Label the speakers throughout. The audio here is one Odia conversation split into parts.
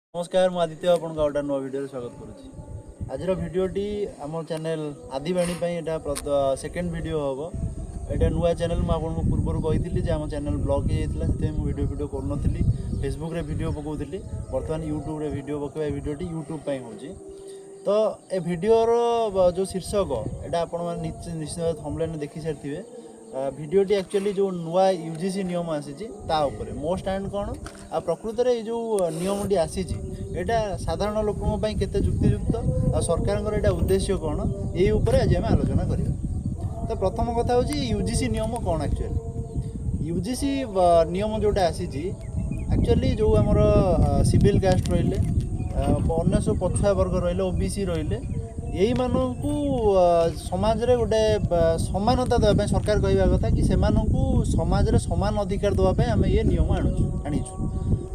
Speaker 1: ନମସ୍କାର, ମୁଁ ଆଦିତ୍ୟ, ଆପଣଙ୍କୁ ଆଉ ଗୋଟେ ନୂଆ ଭିଡ଼ିଓରେ ସ୍ୱାଗତ କରୁଛି। ଆଜିର ଭିଡ଼ିଓଟି ଆମ ଚ୍ୟାନେଲ୍ ଆଦିବାଣୀ ପାଇଁ ଏଇଟା ସେକେଣ୍ଡ ଭିଡ଼ିଓ ହେବ। ଏଇଟା ନୂଆ ଚ୍ୟାନେଲ୍। ମୁଁ ଆପଣଙ୍କୁ ପୂର୍ବରୁ କହିଥିଲି ଯେ ଆମ ଚ୍ୟାନେଲ୍ ବ୍ଲକ୍ ହେଇଯାଇଥିଲା, ସେଥିପାଇଁ ମୁଁ ଭିଡ଼ିଓ ଫିଡ଼ିଓ କରୁନଥିଲି, ଫେସବୁକ୍ରେ ଭିଡ଼ିଓ ପକାଉଥିଲି। ବର୍ତ୍ତମାନ ୟୁଟ୍ୟୁବରେ ଭିଡ଼ିଓ ପକାଇବା। ଏ ଭିଡ଼ିଓଟି ୟୁଟ୍ୟୁବ୍ ପାଇଁ ହେଉଛି। ତ ଏ ଭିଡ଼ିଓର ଯେଉଁ ଶୀର୍ଷକ, ଏଇଟା ଆପଣମାନେ ନିଶ୍ଚିତ ଭାବେ ଥମ୍ବନେଲ୍ରେ ଦେଖି ସାରିଥିବେ। ଭିଡ଼ିଓଟି ଆକ୍ଚୁଆଲି ଯେଉଁ ନୂଆ ୟୁଜିସି ନିୟମ ଆସିଛି, ତା ଉପରେ ମୋ ଷ୍ଟାଣ୍ଡ କ'ଣ ଆଉ ପ୍ରକୃତରେ ଏଇ ଯେଉଁ ନିୟମଟି ଆସିଛି, ଏଇଟା ସାଧାରଣ ଲୋକଙ୍କ ପାଇଁ କେତେ ଯୁକ୍ତିଯୁକ୍ତ ଆଉ ସରକାରଙ୍କର ଏଇଟା ଉଦ୍ଦେଶ୍ୟ କ'ଣ, ଏଇ ଉପରେ ଆଜି ଆମେ ଆଲୋଚନା କରିବା। ତ ପ୍ରଥମ କଥା ହେଉଛି, ୟୁଜିସି ନିୟମ କ'ଣ? ଆକ୍ଚୁଆଲି ୟୁଜିସି ନିୟମ ଯେଉଁଟା ଆସିଛି, ଆକ୍ଚୁଆଲି ଯେଉଁ ଆମର ସିଡ୍ୟୁଲ୍ କାଷ୍ଟ ରହିଲେ, ଅନ୍ୟ ସବୁ ପଛୁଆ ବର୍ଗ ରହିଲେ, ଓବିସି ରହିଲେ, ଏଇମାନଙ୍କୁ ସମାଜରେ ଗୋଟେ ସମାନତା ଦେବା ପାଇଁ, ସରକାର କହିବା କଥା କି ସେମାନଙ୍କୁ ସମାଜରେ ସମାନ ଅଧିକାର ଦେବା ପାଇଁ ଆମେ ଇଏ ନିୟମ ଆଣିଛୁ।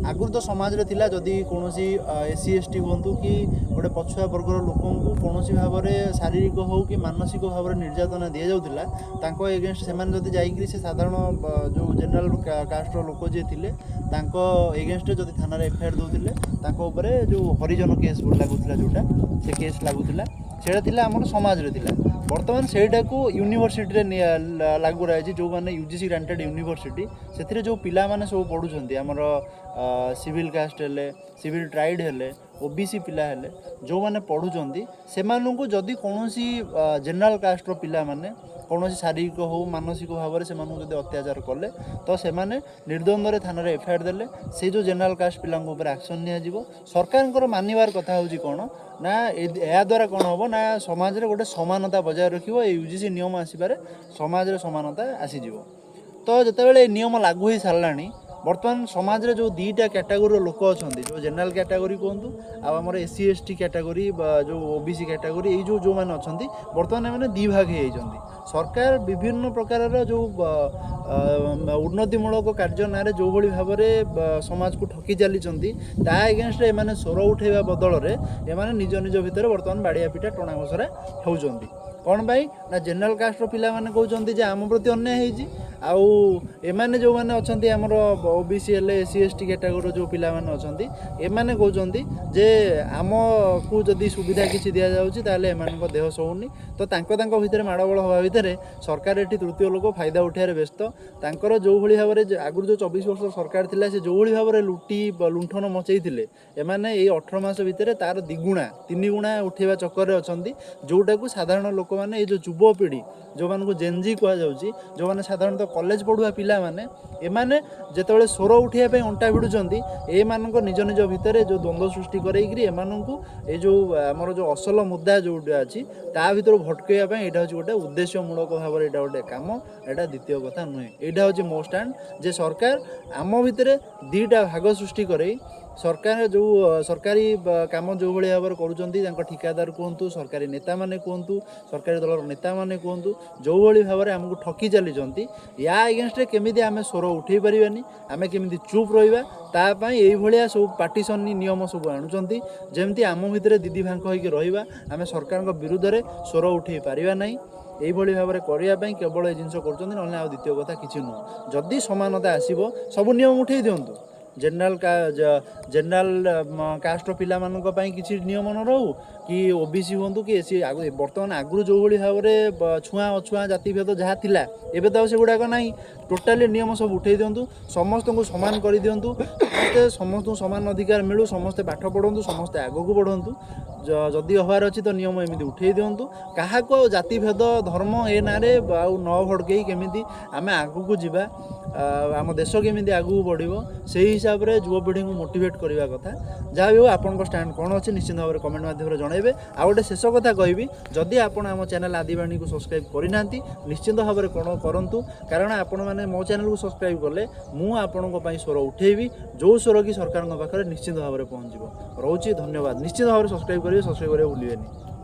Speaker 1: ଆଗରୁ ତ ସମାଜରେ ଥିଲା, ଯଦି କୌଣସି ଏସ୍ ସି, ଏସ୍ ଟି ହୁଅନ୍ତୁ କି ଗୋଟେ ପଛୁଆ ବର୍ଗର ଲୋକଙ୍କୁ କୌଣସି ଭାବରେ ଶାରୀରିକ ହଉ କି ମାନସିକ ଭାବରେ ନିର୍ଯାତନା ଦିଆଯାଉଥିଲା, ତାଙ୍କ ଏଗେନଷ୍ଟ ସେମାନେ ଯଦି ଯାଇକରି ସେ ସାଧାରଣ ଯେଉଁ ଜେନେରାଲ କାଷ୍ଟର ଲୋକ ଯିଏ ଥିଲେ, ତାଙ୍କ ଏଗେନଷ୍ଟରେ ଯଦି ଥାନାରେ ଏଫଆଇଆର୍ ଦେଉଥିଲେ, ତାଙ୍କ ଉପରେ ଯେଉଁ ହରିଜନ କେସ୍ ଲାଗୁଥିଲା, ଯେଉଁଟା ସେ କେସ୍ ଲାଗୁଥିଲା, ସେଇଟା ଥିଲା ଆମର ସମାଜରେ ଥିଲା। ବର୍ତ୍ତମାନ ସେଇଟାକୁ ୟୁନିଭର୍ସିଟିରେ ଲାଗୁ କରାଯାଇଛି। ଯେଉଁମାନେ ୟୁଜିସି ଗ୍ରାଣ୍ଟେଡ଼ ୟୁନିଭର୍ସିଟି, ସେଥିରେ ଯେଉଁ ପିଲାମାନେ ସବୁ ପଢ଼ୁଛନ୍ତି, ଆମର ସିଡ୍ୟୁଲ୍ କାଷ୍ଟ ହେଲେ, ସିଡ୍ୟୁଲ୍ ଟ୍ରାଇବ୍ ହେଲେ, ଓବିସି ପିଲା ହେଲେ, ଯେଉଁମାନେ ପଢ଼ୁଛନ୍ତି, ସେମାନଙ୍କୁ ଯଦି କୌଣସି ଜେନେରାଲ କାଷ୍ଟର ପିଲାମାନେ କୌଣସି ଶାରୀରିକ ହଉ, ମାନସିକ ଭାବରେ ସେମାନଙ୍କୁ ଯଦି ଅତ୍ୟାଚାର କଲେ, ତ ସେମାନେ ନିର୍ଦ୍ୱନ୍ଦ୍ୱରେ ଥାନାରେ ଏଫଆଇଆର୍ ଦେଲେ ସେଇ ଯେଉଁ ଜେନେରାଲ କାଷ୍ଟ ପିଲାଙ୍କ ଉପରେ ଆକ୍ସନ୍ ନିଆଯିବ। ସରକାରଙ୍କର ମାନିବାର କଥା ହେଉଛି କ'ଣ ନା, ଏହାଦ୍ୱାରା କ'ଣ ହେବ ନା, ସମାଜରେ ଗୋଟେ ସମାନତା ବଜାୟ ରଖିବ। ଏ ୟୁଜିସି ନିୟମ ଆସିବାରେ ସମାଜରେ ସମାନତା ଆସିଯିବ। ତ ଯେତେବେଳେ ଏ ନିୟମ ଲାଗୁ ହେଇ ସାରିଲାଣି, ବର୍ତ୍ତମାନ ସମାଜରେ ଯେଉଁ ଦୁଇଟା କ୍ୟାଟାଗୋରୀର ଲୋକ ଅଛନ୍ତି, ଯେଉଁ ଜେନେରାଲ କ୍ୟାଟାଗୋରୀ କୁହନ୍ତୁ ଆଉ ଆମର S C, S T category ବା ଯେଉଁ ଓବିସି କ୍ୟାଟାଗୋରୀ, ଏଇ ଯେଉଁ ଯେଉଁମାନେ ଅଛନ୍ତି, ବର୍ତ୍ତମାନ ଏମାନେ ଦୁଇ ଭାଗ ହେଇଯାଇଛନ୍ତି। ସରକାର ବିଭିନ୍ନ ପ୍ରକାରର ଯେଉଁ ଉନ୍ନତିମୂଳକ କାର୍ଯ୍ୟ ନାଁରେ ଯେଉଁଭଳି ଭାବରେ ସମାଜକୁ ଠକି ଚାଲିଛନ୍ତି, ତା ଏଗେନଷ୍ଟରେ ଏମାନେ ସ୍ୱର ଉଠେଇବା ବଦଳରେ ଏମାନେ ନିଜ ନିଜ ଭିତରେ ବର୍ତ୍ତମାନ ବାଡ଼ିଆ ପିଟା, ଟଣା ଘୋଷରା ହେଉଛନ୍ତି। କ'ଣ ପାଇଁ ନା, ଜେନେରାଲ କାଷ୍ଟର ପିଲାମାନେ କହୁଛନ୍ତି ଯେ ଆମ ପ୍ରତି ଅନ୍ୟାୟ ହେଇଛି, ଆଉ ଏମାନେ ଯେଉଁମାନେ ଅଛନ୍ତି, ଆମର ଓବିସି ହେଲେ, ଏସ୍ ସି, ଏସ୍ ଟି କ୍ୟାଟାଗୋରୀର ଯେଉଁ ପିଲାମାନେ ଅଛନ୍ତି, ଏମାନେ କହୁଛନ୍ତି ଯେ ଆମକୁ ଯଦି ସୁବିଧା କିଛି ଦିଆଯାଉଛି, ତାହେଲେ ଏମାନଙ୍କ ଦେହ ସହୁନି। ତ ତାଙ୍କ ତାଙ୍କ ଭିତରେ ମାଡ଼ଗୋଳ ହେବା ଭିତରେ ସରକାର ଏଠି ତୃତୀୟ ଲୋକ ଫାଇଦା ଉଠାଇବାରେ ବ୍ୟସ୍ତ। ତାଙ୍କର ଯେଉଁଭଳି ଭାବରେ ଆଗରୁ ଯେଉଁ 24 ବର୍ଷ ସରକାର ଥିଲା, ସେ ଯେଉଁଭଳି ଭାବରେ ଲୁଟି ଲୁଣ୍ଠନ ମଚେଇଥିଲେ, ଏମାନେ ଏଇ 18 ମାସ ଭିତରେ ତାର ଦ୍ୱିଗୁଣା ତିନି ଗୁଣା ଉଠେଇବା ଚକ୍କରରେ ଅଛନ୍ତି। ଯେଉଁଟାକୁ ସାଧାରଣ ଲୋକମାନେ, ଏଇ ଯେଉଁ ଯୁବପିଢ଼ି, ଯେଉଁମାନଙ୍କୁ ଜେନ୍ଜି କୁହାଯାଉଛି, ଯେଉଁମାନେ ସାଧାରଣତଃ କଲେଜ ପଢ଼ୁଆ ପିଲାମାନେ, ଏମାନେ ଯେତେବେଳେ ସ୍ୱର ଉଠାଇବା ପାଇଁ ଅଣ୍ଟା ଭିଡ଼ୁଛନ୍ତି, ଏମାନଙ୍କ ନିଜ ନିଜ ଭିତରେ ଯେଉଁ ଦ୍ୱନ୍ଦ୍ୱ ସୃଷ୍ଟି କରେଇକିରି ଏମାନଙ୍କୁ ଏଇ ଯେଉଁ ଆମର ଯେଉଁ ଅସଲ ମୁଦ୍ଦା ଯେଉଁଟା ଅଛି, ତା ଭିତରୁ ଭଟକେଇବା ପାଇଁ ଏଇଟା ହେଉଛି ଗୋଟେ ଉଦ୍ଦେଶ୍ୟମୂଳକ ଭାବରେ ଏଇଟା ଗୋଟେ କାମ। ଏଇଟା ଦ୍ୱିତୀୟ କଥା ନୁହେଁ। ଏଇଟା ହେଉଛି ମୋ ଷ୍ଟାଣ୍ଡ ଯେ ସରକାର ଆମ ଭିତରେ ଦୁଇଟା ଭାଗ ସୃଷ୍ଟି କରେଇ, ସରକାର ଯେଉଁ ସରକାରୀ କାମ ଯେଉଁଭଳି ଭାବରେ କରୁଛନ୍ତି, ତାଙ୍କ ଠିକାଦାର କୁହନ୍ତୁ, ସରକାରୀ ନେତାମାନେ କୁହନ୍ତୁ, ସରକାରୀ ଦଳର ନେତାମାନେ କୁହନ୍ତୁ, ଯେଉଁଭଳି ଭାବରେ ଆମକୁ ଠକି ଚାଲିଛନ୍ତି, ୟା ଏଗେନଷ୍ଟରେ କେମିତି ଆମେ ସ୍ୱର ଉଠେଇ ପାରିବାନି, ଆମେ କେମିତି ଚୁପ୍ ରହିବା, ତା ପାଇଁ ଏଇଭଳିଆ ସବୁ ପାର୍ଟିସନ ନିୟମ ସବୁ ଆଣୁଛନ୍ତି, ଯେମିତି ଆମ ଭିତରେ ଦି ଭାଙ୍କ ହେଇକି ରହିବା, ଆମେ ସରକାରଙ୍କ ବିରୁଦ୍ଧରେ ସ୍ୱର ଉଠେଇ ପାରିବା ନାହିଁ। ଏଇଭଳି ଭାବରେ କରିବା ପାଇଁ କେବଳ ଏ ଜିନିଷ କରୁଛନ୍ତି, ନହେଲେ ଆଉ ଦ୍ୱିତୀୟ କଥା କିଛି ନୁହଁ। ଯଦି ସମାନତା ଆସିବ, ସବୁ ନିୟମ ଉଠେଇ ଦିଅନ୍ତୁ। ଜେନେରାଲ କାଷ୍ଟର ପିଲାମାନଙ୍କ ପାଇଁ କିଛି ନିୟମ ନ ରହୁ କି ଓବିସି ହୁଅନ୍ତୁ କି ଏସ୍ ସି। ଆଗ ବର୍ତ୍ତମାନ ଆଗରୁ ଯେଉଁଭଳି ଭାବରେ ଛୁଆଁ ଅଛୁଆଁ ଜାତିଭେଦ ଯାହା ଥିଲା, ଏବେ ତ ଆଉ ସେଗୁଡ଼ାକ ନାହିଁ। ଟୋଟାଲି ନିୟମ ସବୁ ଉଠେଇ ଦିଅନ୍ତୁ, ସମସ୍ତଙ୍କୁ ସମାନ କରିଦିଅନ୍ତୁ। ସମସ୍ତେ ସମସ୍ତଙ୍କୁ ସମାନ ଅଧିକାର ମିଳୁ, ସମସ୍ତେ ପାଠ ପଢ଼ନ୍ତୁ, ସମସ୍ତେ ଆଗକୁ ବଢ଼ନ୍ତୁ। ଯଦି ହେବାର ଅଛି ତ ନିୟମ ଏମିତି ଉଠେଇ ଦିଅନ୍ତୁ। କାହାକୁ ଆଉ ଜାତିଭେଦ, ଧର୍ମ ଏ ନାଁରେ ଆଉ ନ ଭଡ଼କେଇ କେମିତି ଆମେ ଆଗକୁ ଯିବା, ଆମ ଦେଶ କେମିତି ଆଗକୁ ବଢ଼ିବ, ସେଇ ହିସାବରେ ଯୁବପିଢ଼ିଙ୍କୁ ମୋଟିଭେଟ୍ କରିବା କଥା। ଯାହା ବି ହଉ, ଆପଣଙ୍କ ଷ୍ଟାଣ୍ଡ କ'ଣ ଅଛି, ନିଶ୍ଚିତ ଭାବରେ କମେଣ୍ଟ ମାଧ୍ୟମରେ ଜଣାଇବେ। ଆଉ ଗୋଟେ ଶେଷ କଥା କହିବି, ଯଦି ଆପଣ ଆମ ଚ୍ୟାନେଲ୍ ଆଦିବାଣୀକୁ ସବସ୍କ୍ରାଇବ୍ କରିନାହାନ୍ତି, ନିଶ୍ଚିତ ଭାବରେ କ'ଣ କରନ୍ତୁ। କାରଣ ଆପଣମାନେ ମୋ ଚ୍ୟାନେଲକୁ ସବସ୍କ୍ରାଇବ୍ କଲେ ମୁଁ ଆପଣଙ୍କ ପାଇଁ ସ୍ୱର ଉଠେଇବି, ଯେଉଁ ସ୍ୱର କି ସରକାରଙ୍କ ପାଖରେ ନିଶ୍ଚିତ ଭାବରେ ପହଞ୍ଚିବ। ରହୁଛି, ଧନ୍ୟବାଦ। ନିଶ୍ଚିତ ଭାବରେ ସବସ୍କ୍ରାଇବ୍ କରିବେ, ସବସ୍କ୍ରାଇବ୍ କରିବାକୁ ଭୁଲିବେନି।